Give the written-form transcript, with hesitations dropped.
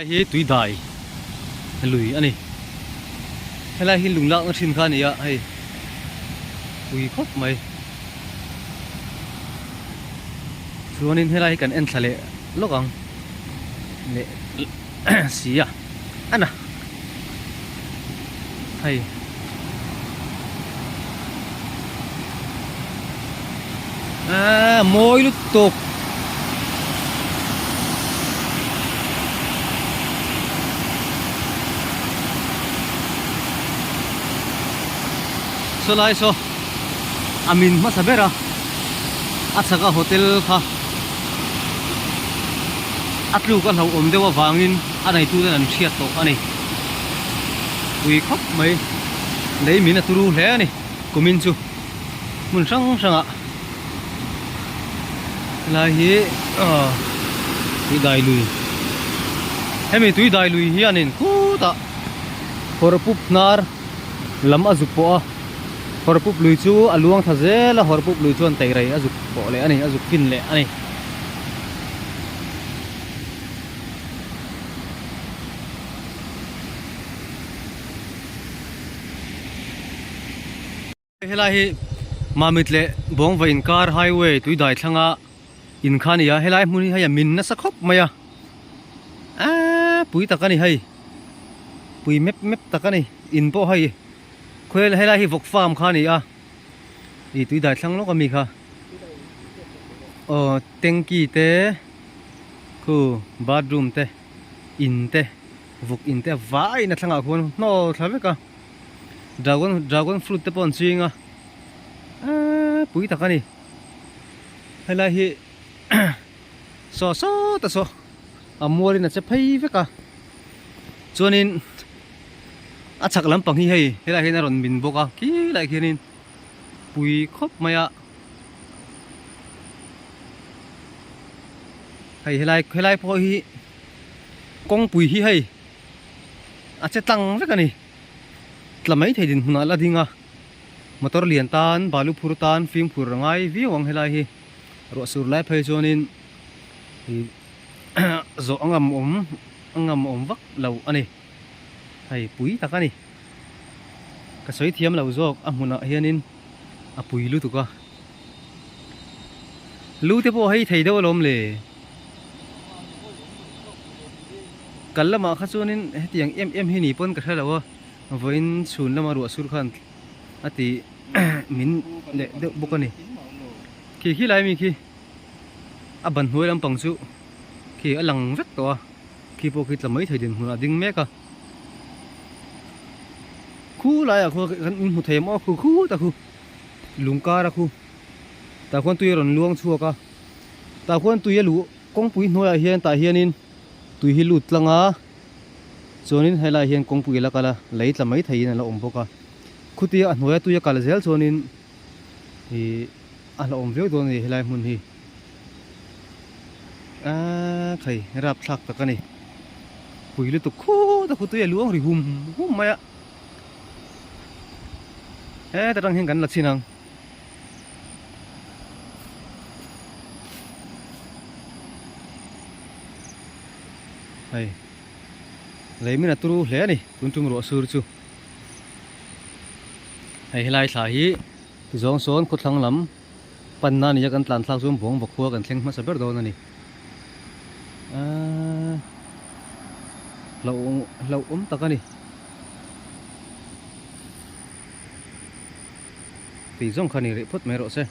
Helai hi tui dai lui a ni. Helai hi lung lakna thin kha a ni a, hei pui khawp mai. Chuanin helai hi kan en thla leh lawk ang leh si a a na hei. Aaa mawi lutuk Saw lai saw a min hmasa ber a a chhaka hotel kha a tluk a hlauhawm deuh avangin a neitu ten an hriat tawh a ni pui khawp mai lei min a turu hle a ni kumin chu hmun hrang hrangah helai hi aw tui dai lui hemi tui dai lui hianin khutah hawr pup hnar lam a zuk pawh a hawr pup lui chu a luang thla zel a hawr pup lui chuan teirei a zuk pawh leh a ni a zuk fin leh a ni. Helai hi Mamit leh Bawngva inkar highway tui dai thlanga in kha a ni a, helai hmun hi hei a min nasa khawp mai a, aaa pui tak a ni hei, pui mep mep tak a ni, in pawh hei khawi helai hi vawk farm kha a ni a, ih tui dai thlang lawk ami kha aw tanky te khu bathroom te in te vawk in te a vaiin a thlangah khuan hnawl thla vek a. Dragon dragon fruit te pawh an ching a eee pui tak a ni helai hi saw saw ta saw a mual in a che phei vek a chuanin a chhak lampang hi hei helai hian a rawn min bawk a khilai khianin pui khawp mai a hei helai helai pawh hi kawngpui hi hei a che tlang vek a ni. Tla mai thei dinhmunah la ding a, motor lian tan balu phur tan fimkhur a ngai viau ang helai hi ruah sur lai phei chuanin ih zawh a ngam awm a ngam awm vak lo a ni hei pui tak a ni ka sawi thiam lo zawk a hmunah hianin a pui lutuk a lu te pawh hei thei deuh alawm le. Kal lamah kha chuanin hetiang em em hi ni pawn ka hre lo a, vawiin chhun lama ruah sur khan a ti min leh deuh bawk a ni. Khi khi lai mi khi a ban hnuai lampang chu khi a lang vek tawh a, khi pawh khi tla mai thei dinhmunah a ding mek a. Khu laiah khuan kan inhmu thei maw khu khu ta khu lung kar a khu tah khuan tui a rawn luang chhuak a, tah khuan tui a luh kawngpui hnuaiah hian tah hianin. Tui hi lut tlang a, chuanin helaiah hian kawngpui a la kal a, lei tla mai theiin a la awm bawk a. Khutia a hnuaia tui a kal zel chuanin ih a hlauhawm viau dawn a ni helai hmun hi. Aaa khai rapthlak tak a ni. Pui lutuk khut a khu tui a luang ri hum hum mai a. Heta tang hian kan la chhin ang. Hei lei min a turu hle a ni tun tum ruah sur chu hei helai thla hi tizawng sawn khawthlang lam panna a ni a kan tlan thlak chuan buang vakhua kan thleng hmasa ber dawn a ni aaa hlauh hlauhawm tak a ni. Tui zawng kha ni rih phawt mai rawh se.